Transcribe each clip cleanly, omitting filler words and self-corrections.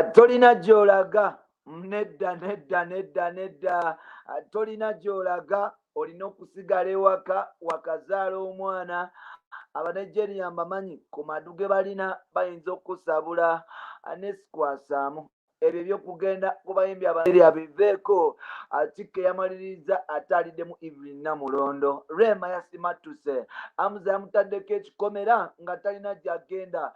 Tolina gy'olaga, nedda nedda nedda nedda, tolina gy'olaga, olina okusigala ewaka wakazaala omwana. Abanigeria mbamanyi ku madu ge balina bayinza okusabula nesikwasaamu ebyo ebyokugenda ku bayimbi Abanigeria biveeko. Chike yamaliriza ataliddemu Evelyn Namulondo. Rema yasimattuse, Amuza yamutaddeko ekikomera nga talina gy'agenda,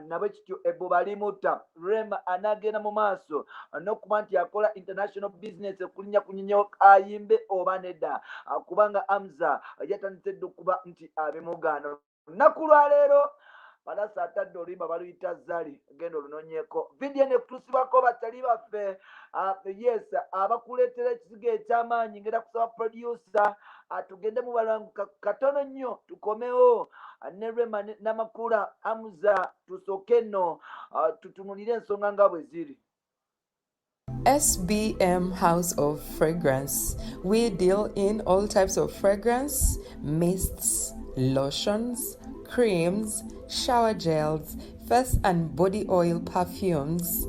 nabwe kityo ebbuba limutta. Rema anaagenda mu maaso n'okuba nti akola international business okulinnya ku nnyonyi ayimbe oba nedda, kubanga Amza yatandise dda okuba nti abimugaana. Olunaku lwaleero Balasa atadde oluyimba baluyita Zali, genda olunonyeeko. Vidiyo nekutuusibwako batali baffe, yes, abakuleetera ekizigo eky'amaanyi. Ngenda kusaba producer tugende mu balwangu katono nnyo tukomewo ne Rema Namakula Amuza, tusooke nno tutunulire ensonga nga bwe ziri. SBM House of Fragrance. We deal in all types of fragrance, mists, lotions, creams, shower gels, face and body oil perfumes.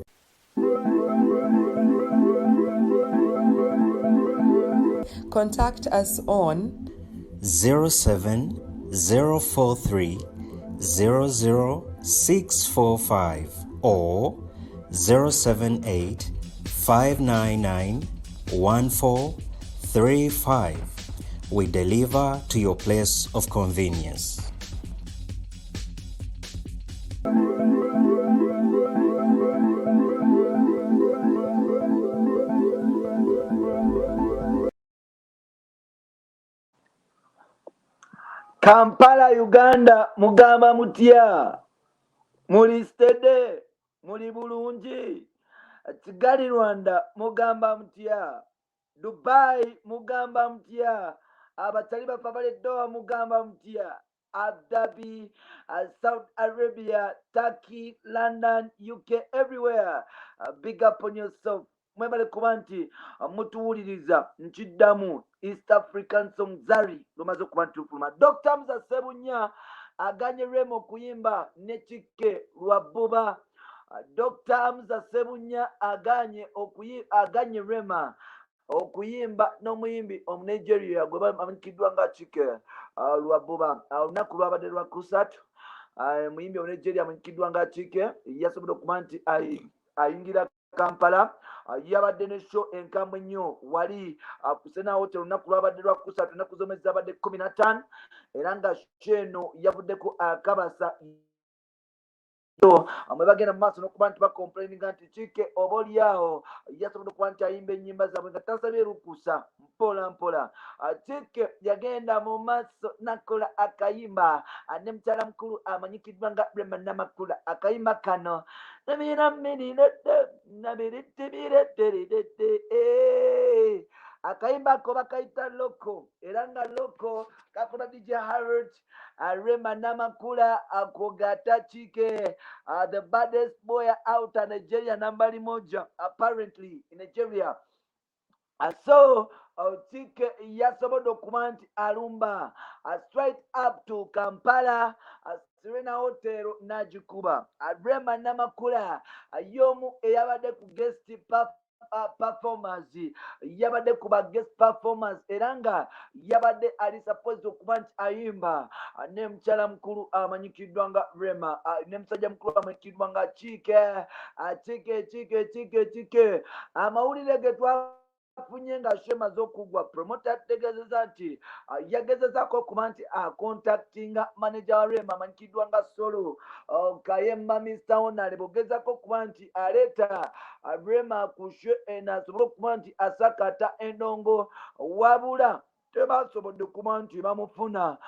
Contact us on 07043 00645 or 078 599 1435. We deliver to your place of convenience. Kampala, Uganda, mugamba mutya? Muli steady? Muli bulungi? Kigali, Rwanda, mugamba mutya? Dubai, mugamba mutya? Abatali baffe abali Doha, mugamba mutya? Abu Dhabi, Saudi Arabia, Turkey, London, UK, everywhere. Big up on yourself. Mwebale kuba nti mutuwuliriza. Nkiddamu, East African Song Zari lumaze okuba nti lufuluma. Dr Hamza Sebunya aganye Rema okuyimba ne Chike lwa bbuba. Dr Hamza Sebunya aganye aganye Rema okuyimba n'omuyimbi Omunigeria gwe bamanyikiddwa nga Chike lwa bbuba. Olunaku lwabadde lwa kusatu. Omuyimbi Omunigeria amanyikiddwa nga Chike yasobodde okuba nti ayingira Kampala, yabadde ne show enkambwe ennyo wali ku Serena Hotel. Olunaku lwabadde lwa kusatu, ennaku z'omwezi zabadde 15, era nga show eno yavuddeko akabasa mwe bagenda mu maaso n'okuba nti bacomplaininga nti Chike oba oliawo yasobodde okuba nti ayimba ennyimba zaabwe nga tasabye lukusa. Mpola mpola Chike yagenda mu maaso nakola akayimba ne mukyala mukulu amanyikiddwa nga Rema Namakula. Akayimba kano nabiramirirete nabiritibireterirete, akayimba ako bakayita Loko, era nga Loko kakola DJ Harold. Rema Namakula akogata Chike, the baddest boy out of Nigeria, nambari moja apparently in Nigeria. So Chike yasobodde okuba nti alumba straight up to Kampala, Serena Hotel n'agikuba. Rema Namakula y'omu eyabadde ku guest performance, yabadde ku ba guest performance, era nga yabadde ali supposed okuba nti ayimba ne mukyala mukulu amanyikiddwa nga Rema, ne musajja mukulu amanyikiddwa nga Chike. Chike, Chike, Chike, Chike, amawulire ge twafunye nga show emaze okuggwa, promoter ategeezeza nti yagezezaako okuba nti acontactinga manager wa Rema amanyikiddwa nga Solo Kayemba, Mr Honare, bwogezako okuba nti aleeta Rema ku show eno asobole okuba nti asakata endongo, wabula tebasobodde kuba nti bamufuna,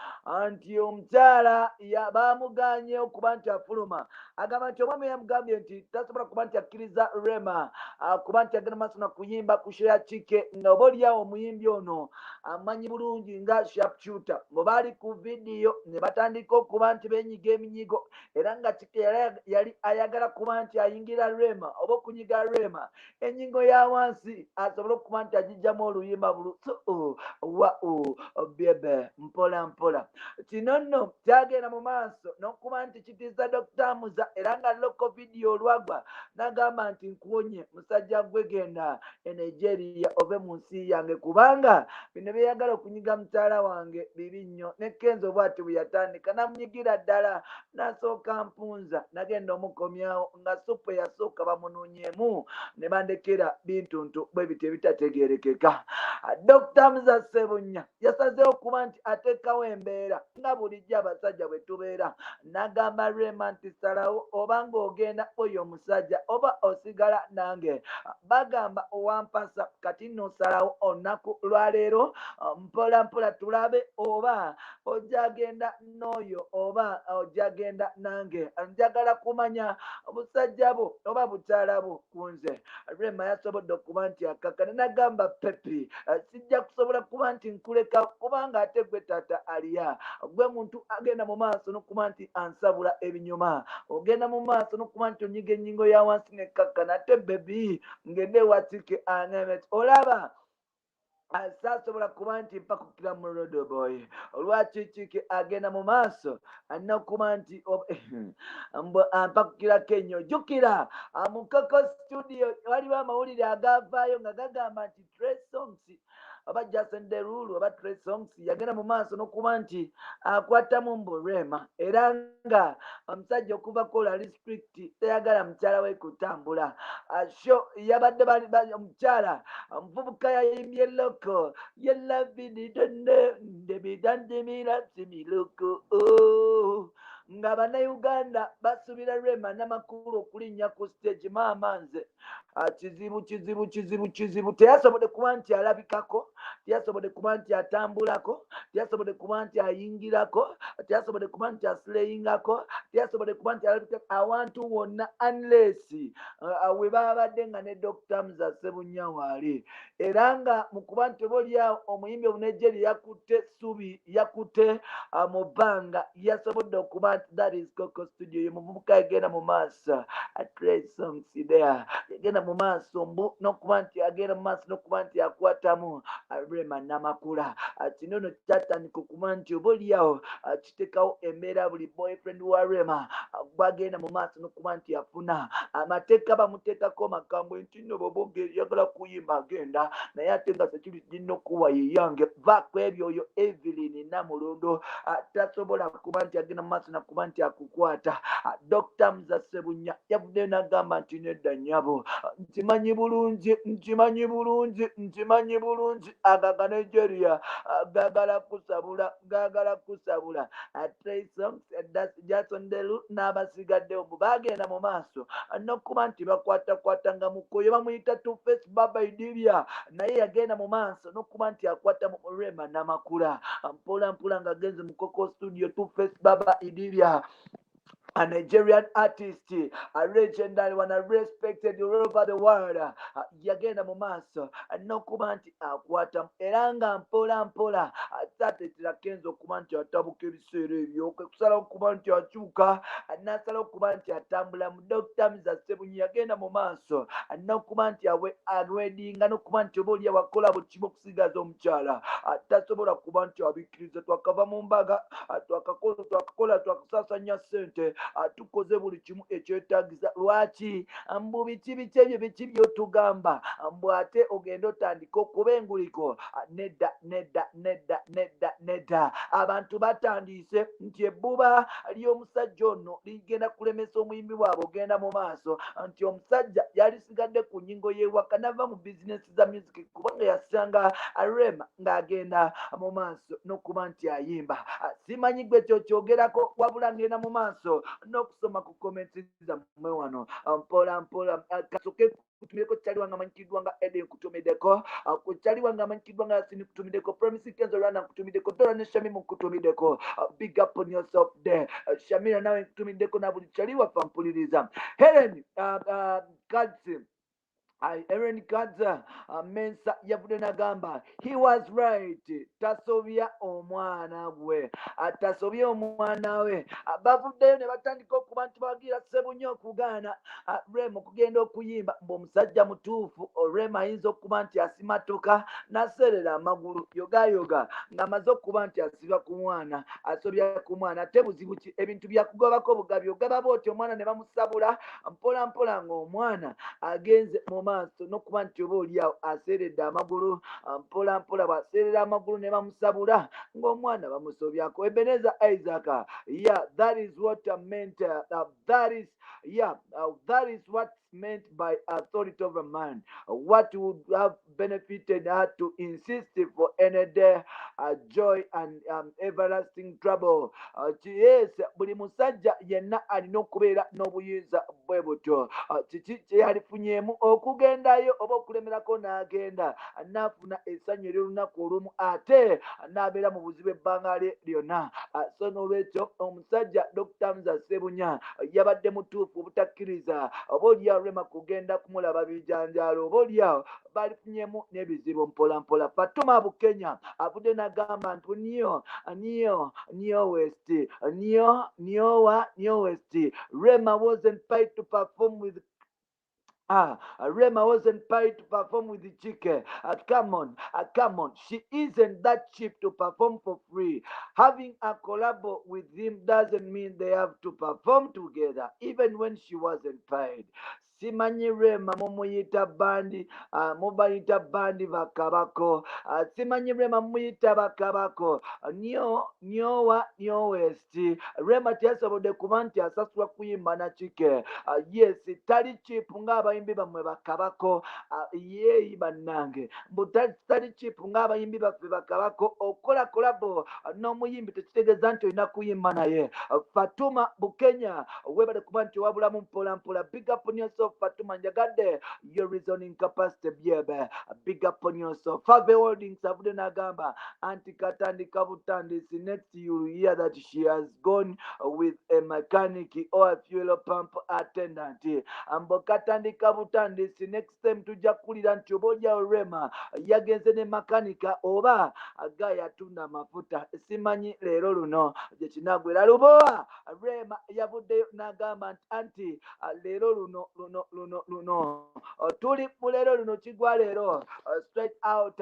nti omukyala bamuganye okuba nti afuluma. Agamba nti omwami yamugambye nti tasobola kuba nti akkiriza Rema. Kuba nti agenda maaso nakuyimba ku show ya Chike, nga oba oliawo omuyimbi ono amanyi bulungi nga Sharpshooter, bwe baali ku vidiyo ne batandika okuba nti benyiga eminyigo, era nga Chike yali ayagala kuba nti ayingira Rema oba okunyiga Rema ennyingo ya wansi asobole okuba nti agijjamu oluyimba bulu wa bebe mpola mpola. Kino nno kyagenda mu maaso n'okuba nti kitiisa Dr. Muza, era nga loko vidiyo olwagwa n'agamba nti nkuwonye musajja gwe, genda e Nigeria ove mu nsi yange, kubanga bino byeyagala okunyiga mukyala wange bibi nnyo. Ne Kenzo bw'ati bwe yatandika n'amunyigira ddala, n'asooka mpunza nagenda omukomyawo nga supu eyasooka bamunuunyemu ne bandekera bintuntu bwe bityo ebitategeerekeka. Dr. Muza Ssebunya yasazeewo okuba nti ateekawo embeera nga bulijjo abasajja bwe tubeera, n'agamba Rema nti salawo oba ng'ogenda oyo omusajja oba osigala nange. Bagamba owampasa kati nno osalawo olunaku lwaleero, mpola mpola tulabe oba ojja genda n'oyo oba ojja genda nange. Njagala kumanya busajja bwo oba bukyala bwo ku nze. Rema yasobodde okuba nti akakkana n'agamba Pepi, sijja kusobola kuba nti nkuleka, kubanga ate gwe taata Aliya, gwe muntu agenda mu maaso n'okuba nti ansabula ebinyuma, ogenda mu maaso n'okuba nti onyiga ennyingo ya wansi nekkakkana, ate bebi ngende watike anemet olaba saasobola kuba nti mpakukira mu rodoboy. Olwaki Chike agenda mu maaso n'okuba nti ampakukirako ennyo? Jjukira mu Koko Studio waliwo amawulire agavaayo nga gagamba nti Trey Songs oba Jason Derulo oba Trey Songs yagenda mu maaso n'okuba nti akwatamu mbu Rema, era nga omusajja okuva kola district teyagala mukyala we kutambula. Sho yabadde omukyala omuvubuka yayimbye loko yelavididende ndebidandimira similoko, nga bannayuganda basuubira Rema n'amakulu okulinnya ku stage. Maama nze kizibu kizibu kizibu kizibu, teyasobodde kuba nti alabikako, teyasobodde kuba nti atambulako, teyasobodde kuba nti ayingirako, teyasobodde kuba nti aslayingako, teyasobodde kuba nti alabika awantu wonna unless we babadde nga ne Dr. Muza Ssebunya waali. Era nga mu kuba nti oba oliawo omuyimbi omunigeria yakutte ssubi, yakutte mu bbanga, yasobodde okuba nti that is Koko Studio ye muvubuka yagenda mu maaso, Trey Songs there yagenda mu maaso mbu n'okuba nti agenda mu maaso n'okuba nti akwatamu Rema Namakula. Kino nno kyatandika okuba nti oba oliawo kiteekawo embeera buli boyfriend wa Rema gwagenda mu maaso n'okuba nti afuna amateeka bamuteekako makambwe nti nno bw'oba oyagala kuyimba agenda naye ate nga security girina okuwa yeyange va ku ebyo. Oyo Evelyn Namulondo tasobola kuba nti agenda mu maaso nakuba nti akukwata. Dr. Muza Ssebunya yavuddeyo n'agamba nti nedda nnyabo, nkimanyi bulungi, nkimanyi bulungi, nkimanyi bulungi aga Nigeria gaagala kusabula, gaagala kusabula. Trey Songs, Jason Derulo n'abasigaddewo mbu baagenda mu maaso n'okuba nti bakwatakwatanga mukoyo bamuyita Two Face Baba Idibia, naye yagenda mu maaso n'okuba nti akwata mu Rema Namakula mpola mpola ng'agenze mu Koko Studio. Two Face Baba Idibia, a Nigerian artist, a legendary one, a respected all over the world. Yagenda mu maaso n'okuba nti akwata, era nga mpola mpola tateetera Kenzo okuba nti atabuka ebiseera ebyo, kwe kusalawo okuba nti akyuka n'asalawo okuba nti atambula mu Dr. Muza Ssebunya. Yagenda mu maaso n'okuba nti awedinga n'okuba nti oba oli wakola buli kimu okusigaza omukyala, tasobola kuba nti abikkiriza. Twakava mu mbaga, twakakola, twakakola, twakasaasanya ssente, tukoze buli kimu ekyetaagisa. Lwaki mbu biki biki ebyo biki byotugamba mbu ate ogende otandike okuba enguliko? Nedda nedda nedda nedda nedda. Abantu batandiise nti ebbuba ly'omusajja ono ligenda kulemesa omuyimbi waabwe ogenda mu maaso, nti omusajja yalisigadde ku nnyingo y'ewaka nava mu bizinesi za music, kubanga yasanga Rema ng'agenda mu maaso n'okuba nti ayimba. Simanyi gwe kyokyogerako, wabula ngenda mu maaso n'okusoma ku comments zammwe wano mpola mpola. Kasoke kutumireko kyali wange amanyikiddwa nga Eden, nkutumiddeko kyali wange amanyikiddwa nga Yasini, nkutumiddeko Promise Kenzo Rwanda, nkutumiddeko Dora ne Shamimu, nkutumiddeko. Big up on yourself there. Shamira nawe nkutumiddeko na buli kyali waffe mpuliriza. Helen Kadzi. Aaron Kadza Mensa yavudde nagamba he was right, tasobya omwana gwe, tasobya omwana we. Bavuddeyo ne batandika okuba nti bagira Ssebunya okugaana Rema okugenda okuyimba, mbu omusajja mutuufu. Rema ayinza okuba nti asimatuka n'aseerera amagulu yogayoga ng'amaze okuba nti asiba ku mwana, asobya ku mwana. Ate buzibu ki? Ebintu byakugobako bugabi, ogaba bwoti omwana ne bamusabula mpola mpola ng'omwana agenze mu maaso n'okuba nti oba oliawo aseeredde amagulu mpola mpola, bw'aseerera amagulu ne bamusabula ng'omwana bamusobyako. Ebeneza Isaac, yeah, that is what I meant, that is, yeah, that is what meant by authority of a man. What would have benefited her to insist for any day joy and everlasting trouble. Yes, buli musajja yenna alina okubeera n'obuyinza bwe butyo. Kiki kye yalifunyeemu okugendayo oba okulemerako n'agenda n'afuna essanyu ery'olunaku olumu ate n'abeera mu buzibu ebbanga lye lyonna? So n'olwekyo omusajja Dr. Hamza Ssebunya yabadde mutuufu obutakkiriza oba oliawo Rema kugenda kumulaba bijanjaalo, oba oliawo balifunyemu n'ebizibu mpola mpola. Fatuma Bukenya avudde n'agamba nti niyo niyo niyo west niyo niyowa niyo west. Rema wasn't paid to perform with Rema wasn't paid to perform with the Chike. Come on, come on. She isn't that cheap to perform for free. Having a collabo with him doesn't mean they have to perform together, even when she wasn't paid. Simanyi Rema mumuyita bandi, mubayita bandi bakabako. Simanyi Rema mumuyita bakabako. Nyo nyowa nyo west. Rema teyasobodde kuba nti asasulwa kuyimba na Chike. Yes, tali cheap ng'abayimbi bammwe bakabako. Yeeyi bannange, mbu tali cheap ng'abayimbi baffe bakabako. Okukola collabo n'omuyimbi tekitegeeza nti olina kuyimba naye. Fatuma Bukenya, webale kuba nti owabulamu mpola mpola. Big up on yourself, Fatuma. Njagadde your reasoning capacity byebe. Big up on yourself. Fave Holdings avudde n'agamba anti katandika butandisi, next you will hear that she has gone with a mechanic or a fuel pump attendant. Mbo katandika butandisi, next time tujja kuwulira nti oba ojjawo Rema yagenze ne makanika oba guy atunda amafuta. Simanyi leero luno gye kinagwera. Lubowa Rema yavuddeyo n'agamba nti anti leero luno luno luno luno tuli mu leero luno kigwa leero, straight out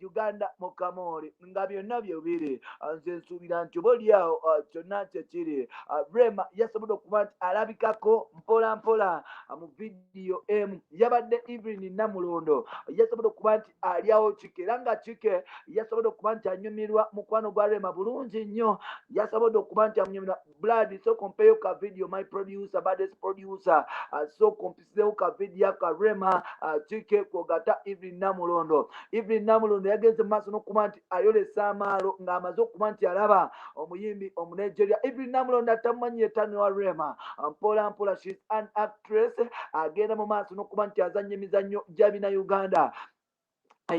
Uganda mu Kamoli nga byonna bye biri. Nze nsuubira nti oba oliawo kyonna kyekiri. Rema yasobodde okuba nti alabikako mpola mpola mu vidiyo emu yabadde Evelyn Namulondo, yasobodde okuba nti alyawo Chike, era nga Chike yasobodde okuba nti anyumirwa mukwano gwa Rema bulungi nnyo, yasobodde okuba nti amunyumirwa. Blood, sooka ompeeyo ka video, my producer, baddest producer, sooka ompisizewo ka video ka Rema, Chike kwogata Evelyn Namulondo. Evelyn Namulondo yagenze mu maaso n'okuba nti ayolesa amaalo ng'amaze okuba nti alaba omuyimbi Omunigeria. Evelyn Namulondo atamumanyi yetano wa Rema. Mpola mpola, she's an actress, agenda mu maaso n'okuba nti azannya emizannyo gya bina Uganda.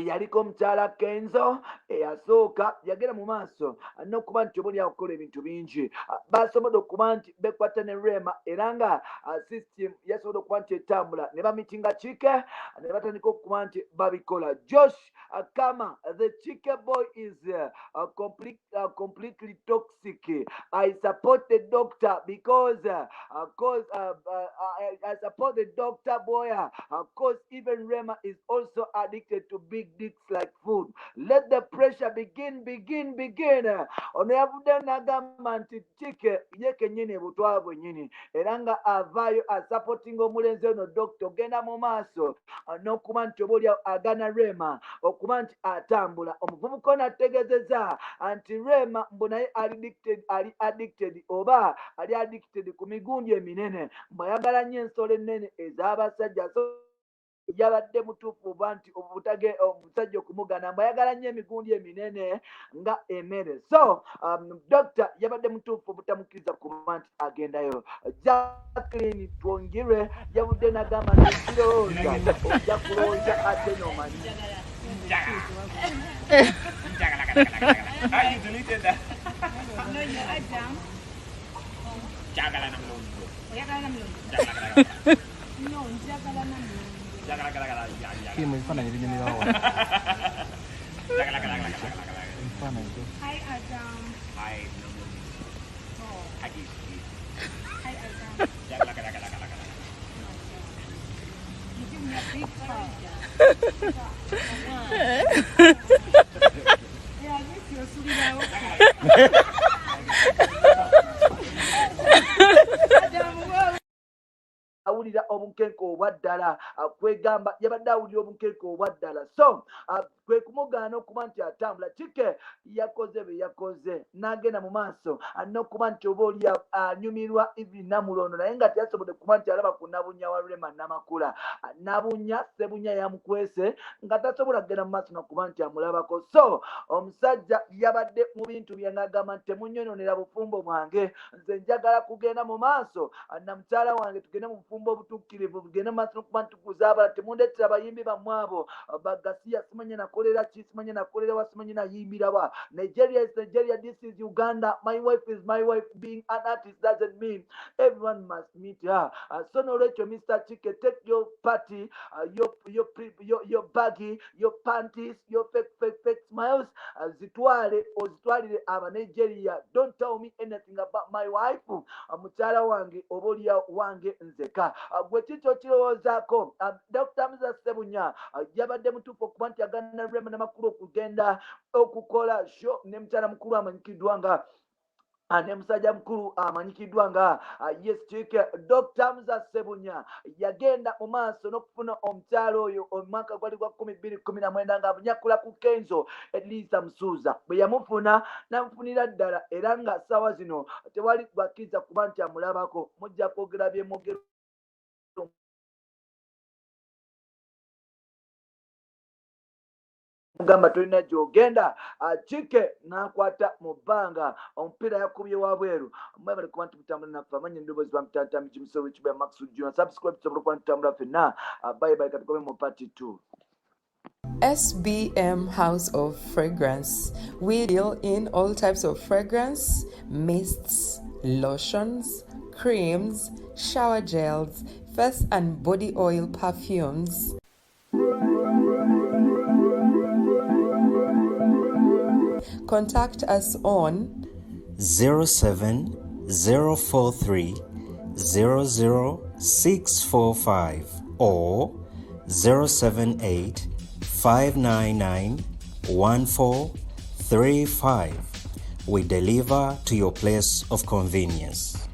Yaliko omukyala Kenzo eyasooka, yagenda mu maaso n'okuba nti oba oliawo okukola ebintu bingi. Basobodde okuba nti bekwata ne Rema, era nga system yasobodde okuba nti etambula ne bamitinga Chike ne batandika okuba nti babikola. Josh Kama, the Chike boy is completely toxic. I support the doctor because cause I support the doctor boy, cause even Rema is also addicted to big dicks like food. Let the pressure begin, begin, begin. Ono yavuddeyo n'agamba nti Chike ye kennyini butwa bwennyini, era nga avaayo asupportinga omulenzi ono doctor ogenda mu maaso n'okuba nti oba oliawo agana Rema okuba nti atambula. Omuvubuka ono ategeezezza nti Rema mbu naye ali addicted oba ali addicted ku migundi eminene, mbu ayagala nnyo ensolo ennene ez'abasajja. So yabadde mutuufu oba nti obutage omusajja okumugana mbu ayagala nnyo emigundi eminene nga emmere. So doctor yabadde mutuufu obutamukkiriza kuba nti agendayo. Jacqueline Twongire yavudde n'agamba nti kirowooza ojja kulowooza ate n'omanyi. Ah, you deleted that. No, you Adam. Njagala Namulondo. Oyagala Namulondo? Njagala. No, njagala Namulondo. Kim ebifaananyi binyumirawo. Ebifaananyi. Hi, Adam. Hi, Oh. Hi, Hi, Adam. You give me a big hug. Yeah, I miss your Suriname. Adam, well. Awulira obunkenke obwa ddala, kwegamba yabadde awulira obunkenke obwa ddala, so kwe kumugaana okuba nti atambula. Kike yakoze bye yakoze n'agenda mu maaso n'okuba nti oba oli anyumirwa Evelyn Namulondo, naye nga teyasobodde kuba nti alaba ku Nabunya wa Rema Namakula. Nabunya Sebunya yamukwese nga tasobola kugenda mu maaso nakuba nti amulabako. So omusajja yabadde mu bintu bye ng'agamba nti temunyononera bufumbo bwange, nze njagala kugenda mu maaso na mukyala wange, tugende mu bufumbo obutuukirivu, tugende mu maaso n'okuba nti tukuza abala, temundetera abayimbi bammwe abo bagasiya, simanye nakolera ki, simanye nakolera wa, simanye nayimbira wa. Nigeria is Nigeria, this is Uganda. My wife is my wife. Being an artist doesn't mean everyone must meet her. So nolwekyo Mr. Chike, take your party, your baggy, your panties, your fake fake fake smiles, zitwale ozitwalire aba Nigeria. Don't tell me anything about my wife. Mukyala wange oba olya wange nzeka. Gwe kiki okirowoozaako? Dr. Hamza Sebunya yabadde mutuufu okuba nti agaana Rema Namakula okugenda okukola show ne mukyala mukulu amanyikiddwa nga ne musajja mukulu amanyikiddwa nga yes Chike. Dr. Hamza Sebunya yagenda mu maaso n'okufuna omukyala oyo omwaka gwali gwa 2019 nga abunyakula ku Kenzo Elisa Musuuza. Bwe yamufuna n'amufunira ddala, era nga ssaawa zino tewali gwakkiriza kuba nti amulabako. Mujja kwogera bye mwogera mugamba tolina gy'ogenda. Chike n'akwata mu bbanga omupiira yakubye wabweru. Mwebale kuba nti mutambula naffe. Amanya endoboozi bamutantambi kimusolo kiba Max Junior. Subscribe tusobole okuba ntutambula ffenna. Bye bye, katukobe mu part 2. SBM House of Fragrance. We deal in all types of fragrance, mists, lotions, creams, shower gels, face and body oil, perfumes. Contact us on 07043 00645 or 078 599 1435. We deliver to your place of convenience.